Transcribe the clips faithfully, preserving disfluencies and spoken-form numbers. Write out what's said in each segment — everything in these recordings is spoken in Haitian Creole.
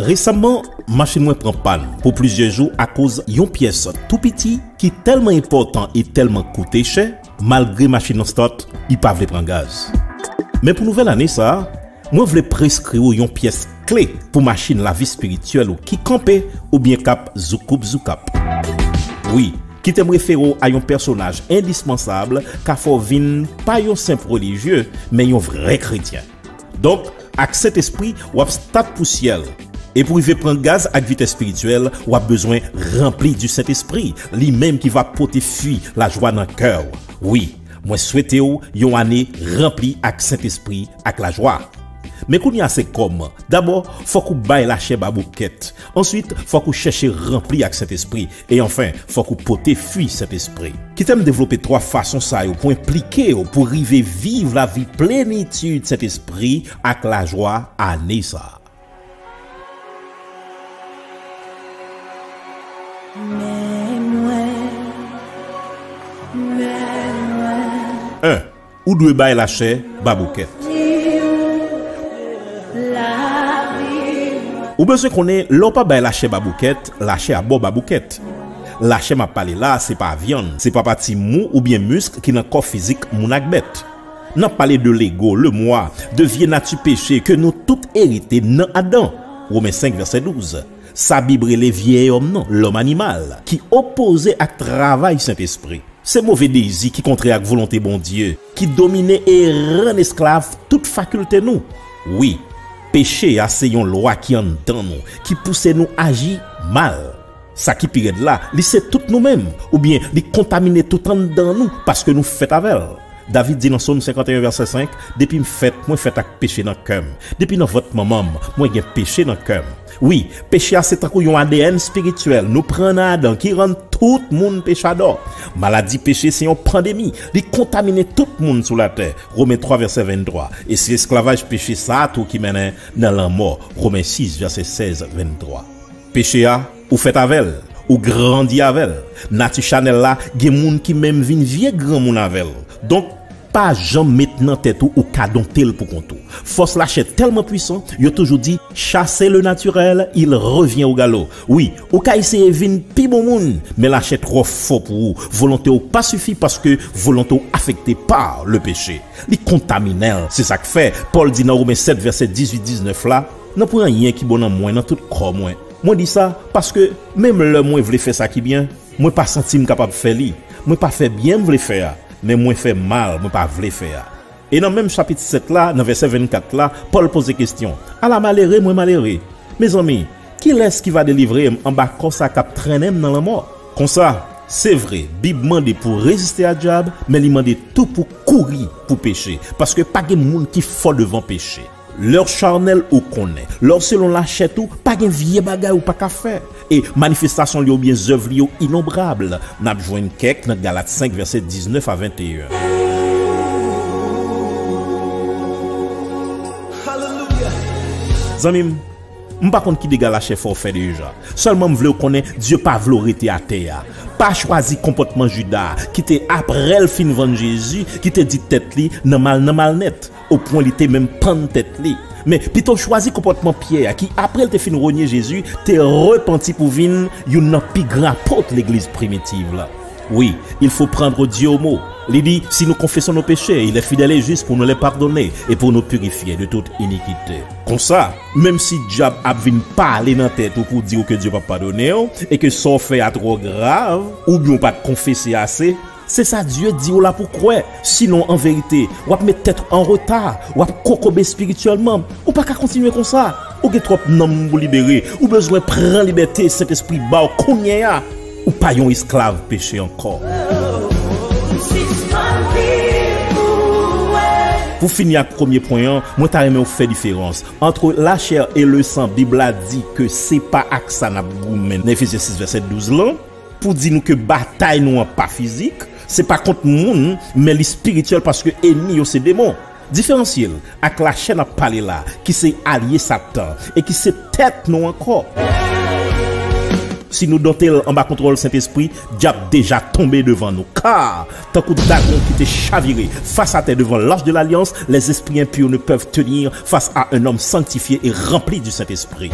Resamman, machin mwen pran pàn pou plizyè jou akoz yon pyès tou piti ki tèlman enpòtan e tèlman koute chè, malgre machin nan start, li pa vle pran gaz. Men pou nouvèl ane sa a, mwen vle preskri w yon pyès kle pou machin lavi espirityèl ou ki kanpe oubyen k ap zoukoup zoukap. Wi, kite m refere w a yon pèsonaj endispansab ka fè w vin pa yon senp relijye, men yon vrè kretyen. Donk, ak Sentespri, w ap stat pou syèl. E pou rive pran gaz ak vitès espirityèl, w ap bezwen ranpli di Sentespri, li menm ki va pote fwi lajwa nan kè w. Wi, mwen swete w yon ane ranpli ak Sentespri ak lajwa. Men kounye a se kòman. Dabò, fòk ou bay lachè baboukèt. Answit, fòk ou chèche ranpli ak Sentespri. E anfen, fòk ou pote fwi Sentespri. Kite m devlope twa fason sa yo pou enplike w pou rive viv lavi plenitid Sentespri ak lajwa ane sa a. Men mwen, men mwen. En, ou dwe bay lachè baboukèt. Ou bezwen konnen, lè w pa bay lachè baboukèt, lachè a ba w baboukèt. Lachè m ap pale la a, se pa vyann, se pa pati mou oubyen misk ki nan kò fizik moun ak bèt. N ap pale de lego, lemwa, de vye nati peche ke nou tout erite nan Adan. Women senk, vèsè douz. Sa Bib rele vyè òm nan, lòm animal, ki opoze ak travay Sentespri. Se move dezi ki kontrè ak volonte Bondye, ki domine e rann esklav tout fakilte nou. Wi, peche a se yon lwa ki anndan nou, ki pouse nou aji mal. Sa ki pi rèd la, li se tout nou menm, oubyen li kontamine tout anndan nou paske nou fèt avè l. David di nan Sòm senkanteyen vèsè senk, depi m fèt, mwen fèt ak peche nan kè m. Depi nan vant manman m, mwen gen peche nan kè m. Wi, peche a se tankou yon A D N espirityèl nou pran nan Adan ki rann tout moun pechadò. Maladi peche se yon pandemi, li kontamine tout moun sou latè. Women twa vèsè venntwa. E se esklavaj peche sa a tou ki mennen nan lanmò. Women sis vèsè sèz, venntwa. Peche a, ou fèt avè l, ou grandi avè l. Nati chanèl la, gen moun ki menm vin vye granmoun avè l. Donk, pa janm met nan tèt ou ou ka donte l poukont ou. Fòs lachè tèlman pwisan, yo toujou di, chasser le naturel, il revient au galop. Wi, ou ka eseye vin pi bon moun, men lachè twò fò pou ou. Volonte w pa sifi paske volonte w afekte par le péché. Li kontaminen l. Se sa k fè, Pòl di nan Women sèt vèsè dizuit diznèf la, nan pwen anyen ki bon nan mwen, nan tout kò mwen. Mwen di sa, paske menm lè mwen vle fè sa ki byen, mwen pa santi m kapab fè li. Mwen pa fè byen m vle fè a, men mwen fè mal mwen pa vle fè a. E nan menm chapit sèt la, nan vèsè vennkat la, Pòl poze kesyon, ala malere mwen malere. Mezanmi, kilès ki va delivre m anba kò sa k ap trennen m nan lanmò? Konsa, se vre, Bib mande pou reziste a dyab, men li mande tou pou kouri pou peche, paske pa gen moun ki fò devan peche. Lè w chanèl ou konnen, lè w selon lachè tou, pa gen vye bagay ou pa ka fè. E manifestasyon li yo oubyen zèv li yo inonbrab. N ap jwenn kèk nan Galat senk, vèsè diznèf a venteyen. Zanmi m, m pa konn ki dega lachè fè w fè deja. Sèlman m vle w konnen Dye pa vle w rete atè a. Pa chwazi konpòtman Jida, ki te, apre l fin vann Jezi, ki te di tèt li nan mal, nan mal nèt, opwen li te menm pann tèt li. Men, pito w chwazi konpòtman Pyè a, ki, apre l te fin renye Jezi, te repanti pou vin youn nan pi gran apot legliz primitiv la. Wi, il faut prendre Dieu au mot. Li di, si nous confessons nos péchés, il est fidèle et juste pour nous les pardonner et pour nous purifier de toute iniquité. Konsa, menm si dyab ap vin pale nan tèt ou pou di w ke Dye p ap padone w, e ke sa w fè a twò grav, oubyen w pa t konfese ase, se sa Dye di w la pou kwè. Sinon, an verite, w ap met tèt ou an reta, w ap kokobe espirityèlman. Ou pa ka kontinye konsa. Ou gen twòp nanm pou libere. Ou bezwen pran libète Sentespri ba w kounye a. Ou pa yon esklav peche ankò. Pou fini ak premye pwen an, mwen ta renmen w fè diferans ant lachè e lesan. Bib la di ke se pa ak sa n ap goumen nan Efezyen sis vèsè douz lan, pou di nou ke batay nou an pa fizik, se pa kont moun, men li espirityèl paske ènmi yo se demon. Diferansye l ak lachè n ap pale la, ki se alye Satan e ki se tèt nou ankò. Si nou donte l anba kontwòl Sentespri, dyab deja tonbe devan nou. Ka, tankou dagon ki te chavire fas atè devan lach de lalyans, les esprits impurs ne peuvent tenir face à un homme sanctifié et rempli du Saint-Esprit.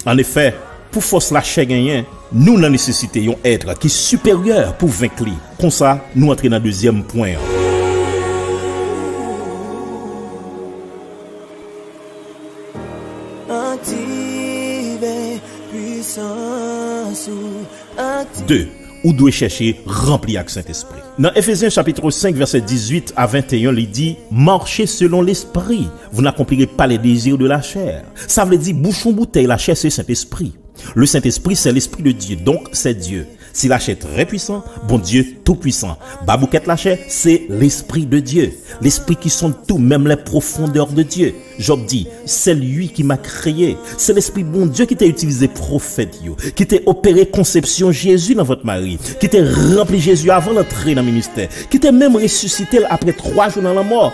Annefè, pou fòs lachè genyen, nou nan nesesite yon èt ki siperyè pou venk li. Konsa, nou antre nan dezyèm pwen an. Aktive pwisans ou. Aktive. De, ou dwe chèche ranpli ak Sentespri. Nan Efezyen chapit senk, vèsè dizuit a venteyen, li di, Marchez selon l'esprit, vous n'accomplirez pas les désirs de la chair. Sa vle di, bouchon boutèy lachè se Sentespri. Le Saint-Esprit, c'est l'Esprit de Dieu, donc c'est Dieu. Si lachè trè pwisan, Bondye tou pwisan. Baboukèt lachè, se Lespri de Dye. Lespri ki sonn tou menm les profondeurs de Dieu. Jòb di, c'est lui qui m'a créé. Se Lespri Bondye ki te itilize pwofèt yo, ki te opere konsepsyon Jezi nan vant Mari, ki te ranpli Jezi avan l antre nan ministè, ki te menm resisite l apre twa jou nan lanmò.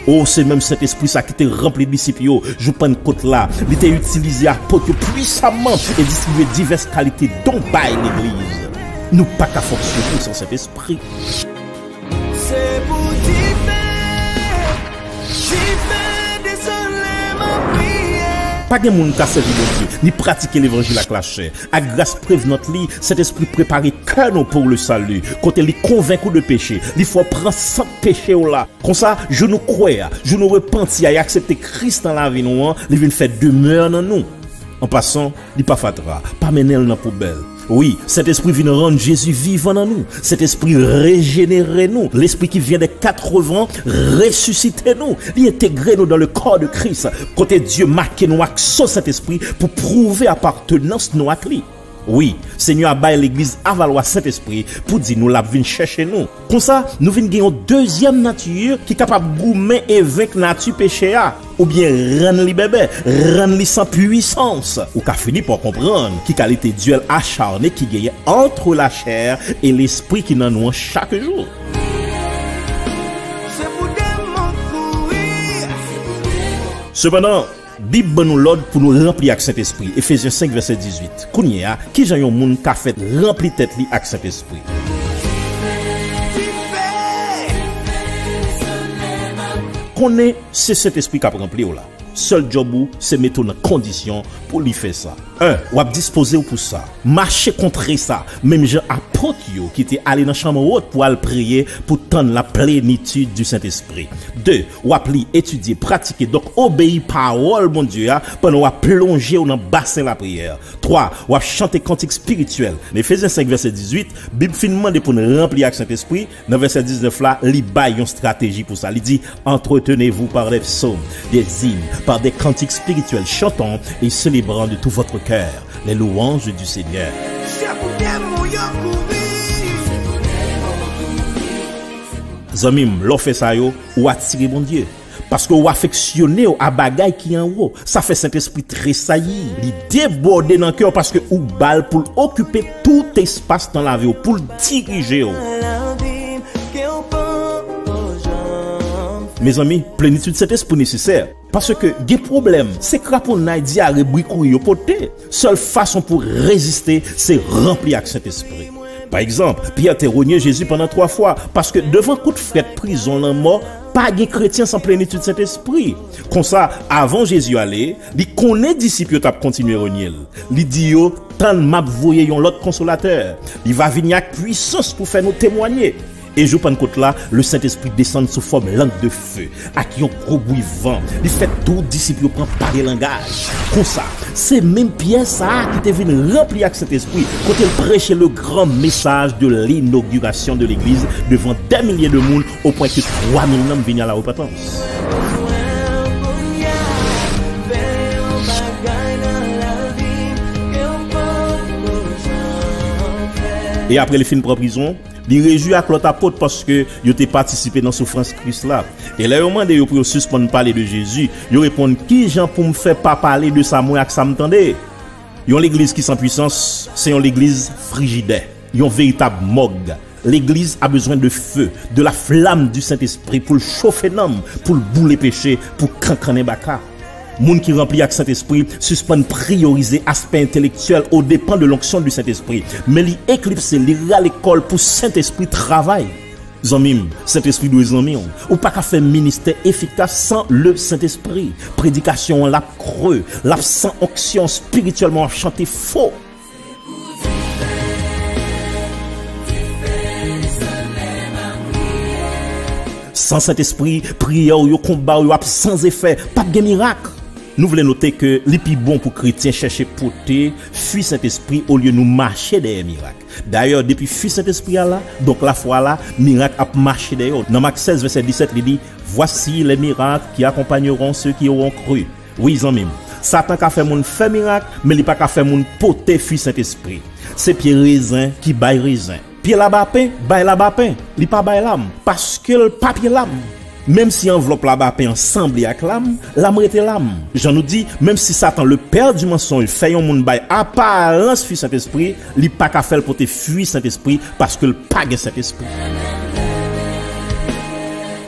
O, se menm Sentespri sa ki te ranpli disip yo jou Pannkot la. Li te itilize apot yo pwisaman e distribye divès kalite don bay legliz. Nou pa ka fonksyone san Sentespri. Se pou dife, dife, dezole m ap priye. Pa gen moun ka sèvi Bondye, ni pratike levanjil ak lachè. Ak gras prevenant li, Sentespri prepare kè nou pou le salut, kote li konvenk ou de peche, li fè w pran sant peche w la. Konsa, jou nou kwè a, jou nou repanti a e aksepte Kris nan lavi nou an, li vin fè demè nan nou. An pasan, li pa fatra, pa mennen l nan poubèl. Wi, Sentespri vin rann Jezi vivan nan nou. Sentespri rejenere nou. Lespri ki vyen dè katrevan resisite nou. Li entegre nou dans le corps de Christ, kote Dye make nou ak san Sentespri pou pwouve apartenans nou ak li. Wi, Senyè a bay legliz Avalwa Sentespri pou di nou l ap vin chèche nou. Konsa, nou vin gen yon dezyèm nati ki kapab goumen e venk nati peche a, oubyen rann li bèbè, rann li san pwisans. Ou ka fini pa konprann ki kalite dyèl acharne ki genyen entre la chair et l'esprit ki nan nou an chak jou. Se pou demon kouri. Sepandan, Bib ban nou lòd pou nou ranpli ak Sentespri, Efezyen senk, vèsè dizuit. Kounye a, ki jan yon moun ka fè ranpli tèt li ak Sentespri? Konnen se Sentespri k ap ranpli w la. Sèl djòb ou, se mete w nan kondisyon pou li fè sa. En, w ap dispoze w pou sa. Mache kontre sa, menm jan apot yo ki te ale nan chanm wot pou al priye pou tann la plenitid di Sentespri. De, w ap li, etidye, pratike, donk obeyi pawòl Bondye a pandan w ap plonje w nan basen lapriyè. Twa, w ap chante kantik espirityèl. Nan Efezyen senk, vèsè dizuit, Bib fin mande pou n ranpli ak Sentespri. Nan vèsè diznèf la, li bay yon estrateji pou sa. Li di, Entretenez-vous par des psaumes, des hymnes, par des cantiques spirituels, chantant et célébrant de tout votre cœur les louanges du Seigneur. Se pou demon yo kouri. Zanmi m, lè w fè sa yo, ou atire Bondye. Paske ou afeksyone w a bagay ki anwo. Sa fè Sentespri tresayi. Li debòde nan kè w paske ou ba l pou l okipe tout espas nan lavi w, pou l dirije w. Mezanmi, plenitid Sentespri nesesè. Paske gen pwoblèm, se kraponnay, dyare, bri kouri yo pote. Sèl fason pou reziste, se ranpli ak Sentespri. Pa egzanp, Pyè te renye Jezi pandan twa fwa, paske devan kout frèt, prizon, lanmò, pa gen kretyen san plenitid Sentespri. Konsa, avan Jezi ale, li konnen disip yo t ap kontinye renye l. Li di yo, Tann, m ap voye yon lòt Konsolatè. Li va vini ak pwisans pou fè nou temwanye. E jou Pannkot la, Lesentespri desann sou fòm lang de fe, ak yon gwo bri van. Li fè tout disip yo pran pale langaj. Konsa, se menm Pyè sa a ki te vin ranpli ak Sentespri, kote l preche le grand message de l'inauguration de l'église devan des milliers de moun, au point que trois mille nanm vini a la repentance. E apre li fin pran prizon, li rejwi ak lòt apot paske yo te patisipe nan soufrans Kris la. E lè yo mande yo pou yo sispann pale de Jezi, yo reponn, "Ki jan pou m fè pa pale de sa mwen ak sa m tande?" Yon legliz ki san pwisans, se yon legliz frijidè, yon veritab mòg. Legliz a bezwen de feu, de la flamme du Saint-Esprit pou l chofe nanm, pou l boule peche, pou kankannen baka. Moun ki ranpli ak Sentespri sispann priyorize aspè entelektyèl au dépens de l'onction du Saint-Esprit, men li eklipse, li rale kò l pou Sentespri travay. Zanmi m, Sentespri dwe zanmi w. Ou pa ka fè ministè efikas san le Sentespri. Predikasyon an l ap kre, l ap san onksyon, espirityèlman w ap chante fo. San Sentespri, priyè w yo, konba w yo ap san efè, p ap gen mirak. Nou vle note ke li pi bon pou kretyen chèche pote fwi Sentespri olye nou mache dèyè mirak. Dayè, depi fwi Sentespri a la, donk lafwa la, mirak ap mache dèyè w. Nan Mak sèz, vèsè disèt, li di, Voici les miracles qui accompagneront ceux qui auront cru. Wi, zanmi m, Satan ka fè moun fè mirak, men li pa ka fè moun pote fwi Sentespri. Se pye rezen ki bay rezen. Pye labapen bay labapen, li pa bay lam, paske l pa pye lam. Menm si anvlòp labapen an sanble ak lam, lam rete lam. Jan nou di, menm si Satan, le père du mensonge, fè yon moun bay aparans fwi Sentespri, li pa ka fè l pote fwi Sentespri, paske l pa gen Sentespri.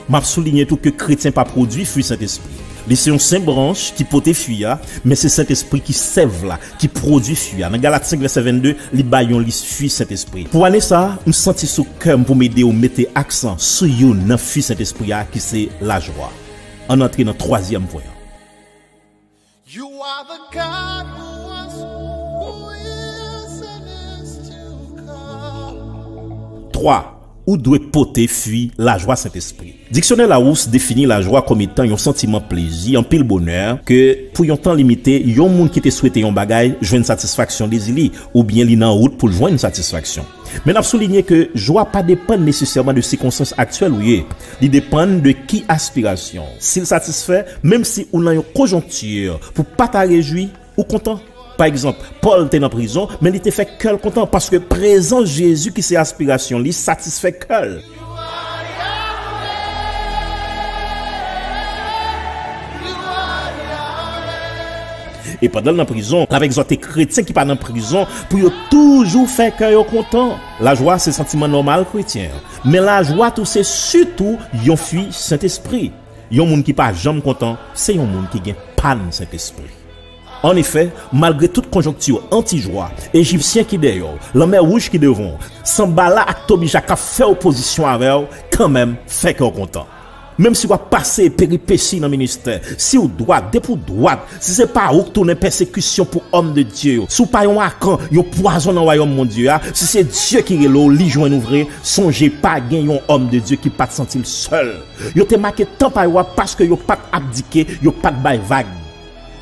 M ap souliye tou ke kretyen pa pwodui fwi Sentespri. Li se yon senp branch ki pote fwi a, men se Sentespri ki sèv la, ki pwodui fwi a. Nan Galat senk, vèsè vennde, li bay yon lis fwi Sentespri. Pou ane sa a, m santi sou kè m pou m ede w mete aksan sou youn nan fwi Sentespri a, ki se lajwa. Ann antre nan twazyèm pwen an. You are the God who was, who is, and is to come. Twa, ou dwe pote fwi lajwa Sentespri. Diksyonè Larousse defini lajwa kòm etan yon santiman plezi, anpil bonè, ke, pou yon tan limite, yon moun ki te swete yon bagay jwenn satisfaksyon dezi li, oubyen li nan wout pou l jwenn satisfaksyon. Men n ap souliye ke jwa pa depann nesesèman de sikonstans aktyèl ou ye. Li depann de ki aspirasyon. Si l satisfè, menm si ou nan yon konjonkti pou pa ta rejwi, ou kontan. Pa egzanp, Pòl te nan prizon, men li te fè kè l kontan, paske prezans Jezi, ki se aspirasyon li, satisfè kè l. E pandan l nan prizon, l ap egzòte kretyen ki pa nan prizon pou yo toujou fè kè yo kontan. Lajwa se santiman nòmal kretyen an, men lajwa tou se sitou yon fwi Sentespri. Yon moun ki pa janm kontan, se yon moun ki gen pàn Sentespri. Annefè, malgre tout konjonkti anti-jwa, Ejipsyen ki dèyè w, Lanmè Wouj ki devan w, Sanbala ak Tobija k ap fè opozisyon avè w, kanmenm, fè kè w kontan. Menm si w ap pase peripesi nan ministè, si w dwat, depi w dwat, si se pa ou k tounen pèsekisyon pou òm de Dye yo, si w pa yon Akan, yon pwazon nan wayòm Bondye a, si se Dye ki rele w, li jwenn ou vre, sonje pa gen yon òm de Dye ki pa t santi l sèl. Yo te make tan pa yo a paske yo pa t abdike, yo pa t bay vag.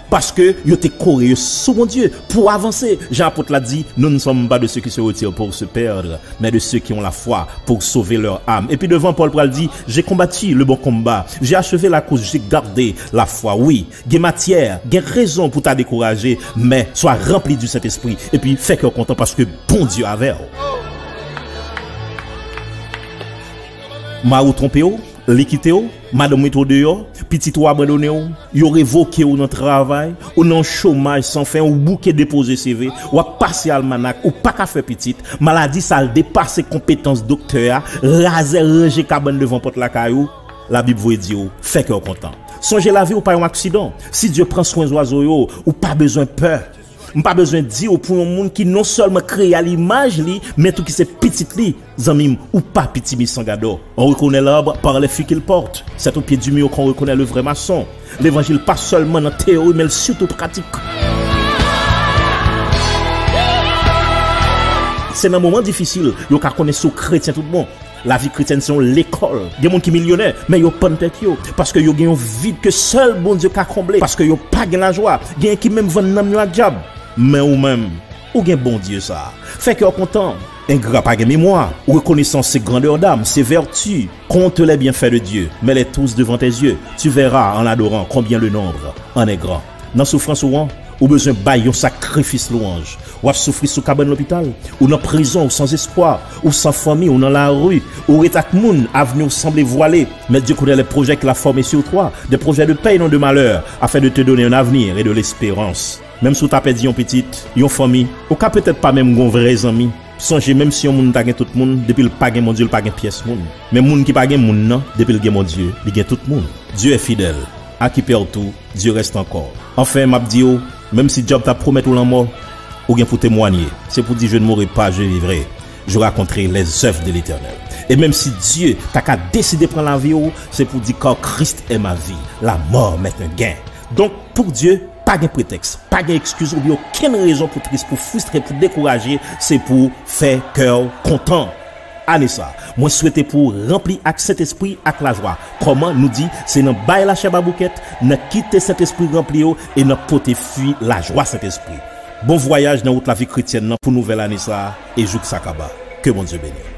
Paske yo te kore yo sou Bondye pou avanse. Jan apot la di, Nous ne sommes pas de ceux qui se retirent pour se perdre, mais de ceux qui ont la foi pour sauver leur âme. Epi devan, Pòl pral di, J'ai combattu le bon combat, j'ai achevé la course, j'ai gardé la foi. Wi, gen matyè, gen rezon pou ta dekouraje, men swa ranpli di Sentespri, epi fè kè w kontan paske Bondye avè w. Mari w twonpe w, li kite w, madanm mete w deyò, pitit ou abandone w, yo revoke w nan travay, ou nan chomaj san fen, ou bouke depoze C V, w ap pase almanak, ou pa ka fè pitit, maladi sa l depase konpetans doktè a, razè ranje kabann devan pòt lakay ou, Labib voye di w, fè kè w kontan. Sonje lavi w pa yon aksidan. Si Dye pran swen zwazo yo, ou pa bezwen pè. M pa bezwen di w pou yon moun ki non sèlman kreye a limaj li, men tou ki se pitit li. Zanmi m, ou pa pitimi san gadò. On reconnaît l'arbre par les feuilles qu'il porte. C'est au pied du mur qu'on reconnaît le vrai maçon. Levanjil pa sèlman nan teyori, men l sitou pratik. Se nan moman difisil yo ka konnen si w kretyen tout bon. Lavi kretyèn se yon lekòl. Gen moun ki milyonè, men yo pann tèt yo, paske yo gen yon vid ke sèl Bondye ka konble, paske yo pa gen lajwa. Genyen ki menm vann nanm yo ak dyab. Men ou menm, ou gen Bondye sa. Fè kè w kontan. Engra pa gen memwa. Reconnaissance, c'est grandeur d'âme, c'est vertu. Compte les bienfaits de Dieu, mets-les tous devant tes yeux. Tu verras en adorant combien le nombre en est grand. Nan soufrans ou an, ou bezwen bay yon sakrifis lwanj. W ap soufri sou kabann lopital, ou nan prizon, ou san espwa, ou san fanmi, ou nan lari, ou ret ak moun, avni w sanble vwale. Mais Dieu connaît les projets qu'il a formés sur toi, des projets de paix et non de malheur, afin de te donner un avenir et de l'espérance. Menm si w ta pèdi yon pitit, yon fanmi, ou ka petèt pa menm gon vrè zanmi. Sonje, menm si yon moun ta gen tout moun, depi l pa gen Bondye, l pa gen pyès moun. Men moun ki pa gen moun nan, depi l gen Bondye, li gen tout moun. Dieu est fidèle. À qui perd-on, Dieu reste encore. Anfen, m ap di w, menm si dyab ta pwomèt ou lanmò, ou gen pou temwanye. Se pou di, Je ne mourrai pas, je vivrai. Je raconterai les œuvres de l'Éternel. E menm si Dye ta ka deside pran lavi w, se pou di car Christ est ma vie, la mort m'est un gain. Donk, pou Dye, pa gen pretèks, pa gen ekskiz oubyen okenn rezon pou tris, pou fristre, pou dekouraje, se pou fè kè w kontan. Ane sa, mwen swete pou w ranpli ak Sentespri ak lajwa. Kòman? Nou di, se nan bay lachè baboukèt, nan kite Sentespri ranpli w e nan pote fwi lajwa Sentespri. Bon vwayaj nan wout lavi kretyèn nan pou nouvèl ane sa a e jouk sa kaba. Ke Bondye beni w.